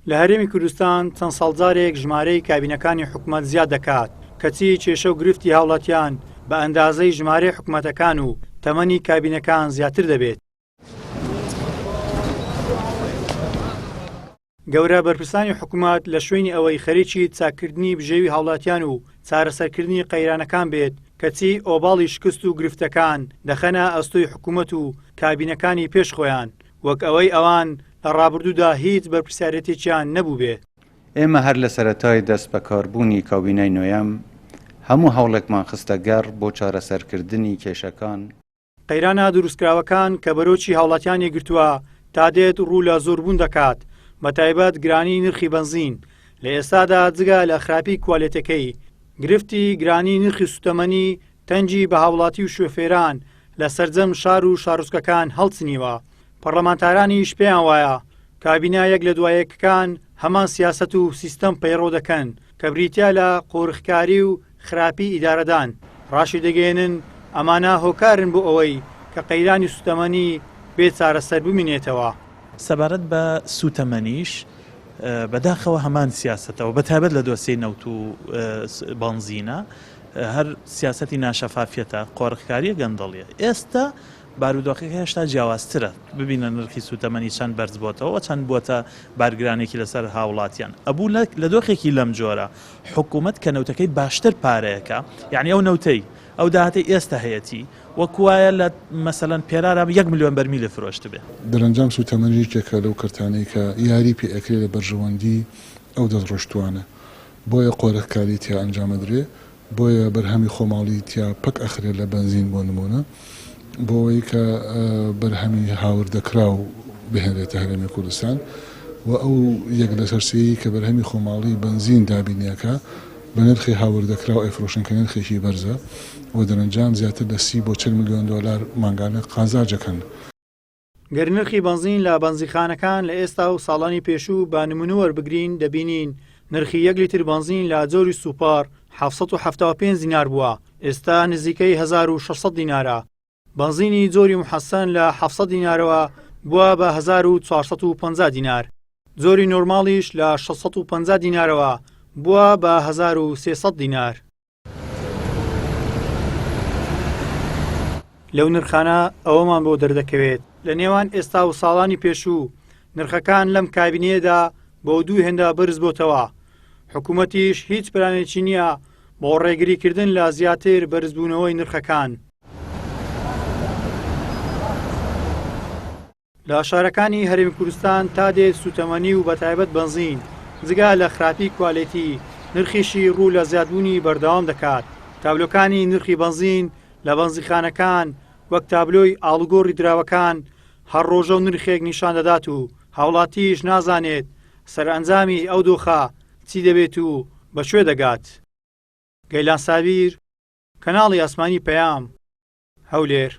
لە هەرێمی کوردستان چەند ساڵ جارێک ژمارەی کابینەکانی حکومەت زیاد دەکات، کەچی کێشە و گرفتی هاوڵاتیان بە ئەندازەی ژمارەی حکومەتەکان و تەمەنی کابینەکان زیاتر دەبێت. گەورە بەرپرسانی حکومەت لە شوێنی ئەوەی خەریکی چاککردنی بژێوی هاوڵاتیان و چارەسەرکردنی قەیرانەکان بێت، کەچی ئۆباڵی شکست و گرفتەکان دەخەنە ئەستۆی حکومەت و کابینەکانی پێش خۆیان، وەک ئەوەی ئەوان لە ڕابردوودا هیچ بەرپرسیارێتێکیان نەبووبێ. ئێمە هەر لە سەرەتای دەستبەکاربوونی کابینەی نۆیەم هەموو هەوڵێکمان خستە گەڕ بۆ چارەسەرکردنی کێشەکان. قەیرانە دروستکراوەکان کە بەرۆکی هاوڵاتیانی گرتووە تا دێت ڕوو لە زۆربوون دەکات، بەتایبەت گرانی نرخی بەنزین، لە ئێستادا جگە لە خراپی کوالێتەکەی، گرفتی گرانی نرخی سوتەمەنی تەنگی بە هاوڵاتی و شۆفێران لە سەرجەم شار و شارۆچکەکان هەڵچنیوە، پەڕلەمانتارانیش پێیان وایە کابینە یەک لە دوا یەکەکان هەمان سیاسەت و سیستەم پەیڕەو دەکەن کە بریتیە لە قۆرخکاری و خراپی ئیدارەدان، ڕاشیدەگەیەنن ئەمانە هۆکارن بۆ ئەوەی کە قەیرانی سوتەمەنی بێ چارەسەر بمینێتەوە. سەبارەت بە سوتەمەنیش بەداخەوە هەمان سیاسەتە و بەتایبەت لە دۆسیەی نەوت و بەنزینە هەر سیاسەتی ناشەفافیەتە، قۆرخکاریە، گەندەڵیە. ئێستا بارودۆخەکە هێشتا جیاوازترە، ببینە نرخی سوتەمەنی چەند بەرز بۆتەوە و چەند بووەتە بارگرانێکی لەسەر هاوڵاتیان. ئەبوو لە دۆخێکی لەم جۆرە حکومەت کە نەوتەکەی باشتر پارەیەکە، یانی ئەو نەوتەی ئەو داهاتەی ئێستا هەیەتی وەک وایە لە مەسەلەن پێرارا یەک ملیۆن بەرمیلی فرۆشتبێ. دەرەنجام سوتەمەنی یەکێکە لەو کەرتانەی کە یاری پێ ئەکرێ لە بەرژەوەندی ئەو دەستڕۆیشتووانە. بۆیە قۆرخکاری تیا ئەنجام ئەدرێ، بۆیە بەرهەمی خۆماڵی تیا پەک ئەخرێ لە بەنزین بۆ نموونە، بۆ ئەوەی کە بەرهەمی هاوردەکراو بهێنرێتە هەرێمی کوردستان و ئەو یەک لەسەر سێیەی کە بەرهەمی خۆماڵی بەنزین دابینی ئەکا بە نرخی هاوردەکراو ئەیفرۆشن کە نرخێکی بەرزە و دەرەنجام زیاتر لە 30 بۆ 40 ملیۆن دۆلار مانگانە قازاج ئەکەن. گەر نرخی بەنزین لە بەنزیخانەکان لە ئێستا و ساڵانی پێشوو بە نمونە وەربگرین دەبینین نرخی یەک لیتر بەنزین لە جۆری سوپەر 775 دینار بووە ئێستا نزیکەی 1600 دینارە بەنزینی جۆری محەسەن لە 700 دینارەوە بووە بە 1450 دینار جۆری نۆرماڵیش لە 650 دینارەوە بووە بە 1300 دینار. لەو نرخانە ئەوەمان بۆ دەردەکەوێت لە نێوان ئێستا و ساڵانی پێشوو نرخەکان لەم کابینەیەدا بۆ دوو هێندە بەرز بۆتەوە حکوومەتیش هیچ پلانێکی نییە بۆ ڕێگریکردن لە زیاتر بەرزبوونەوەی نرخەکان. لە شارەکانی هەرێمی کوردستان تا دێت سووتەمەنی و بەتایبەت بەنزین جگە لە خراپی کوالێتی نرخیشی ڕوو لە زیادبوونی بەردەوام دەکات تابلۆکانی نرخی بەنزین لە بەنزیخانەکان وەک تابلۆی ئاڵوگۆڕی دراوەکان هەر ڕۆژە و نرخێک نیشان دەدات و هاوڵاتیش نازانێت سەرئەنجامی ئەو دۆخە چی دەبێت و بە کوێ دەگات. گەیلان سابیر، کەناڵی ئاسمانی پەیام، هەولێر.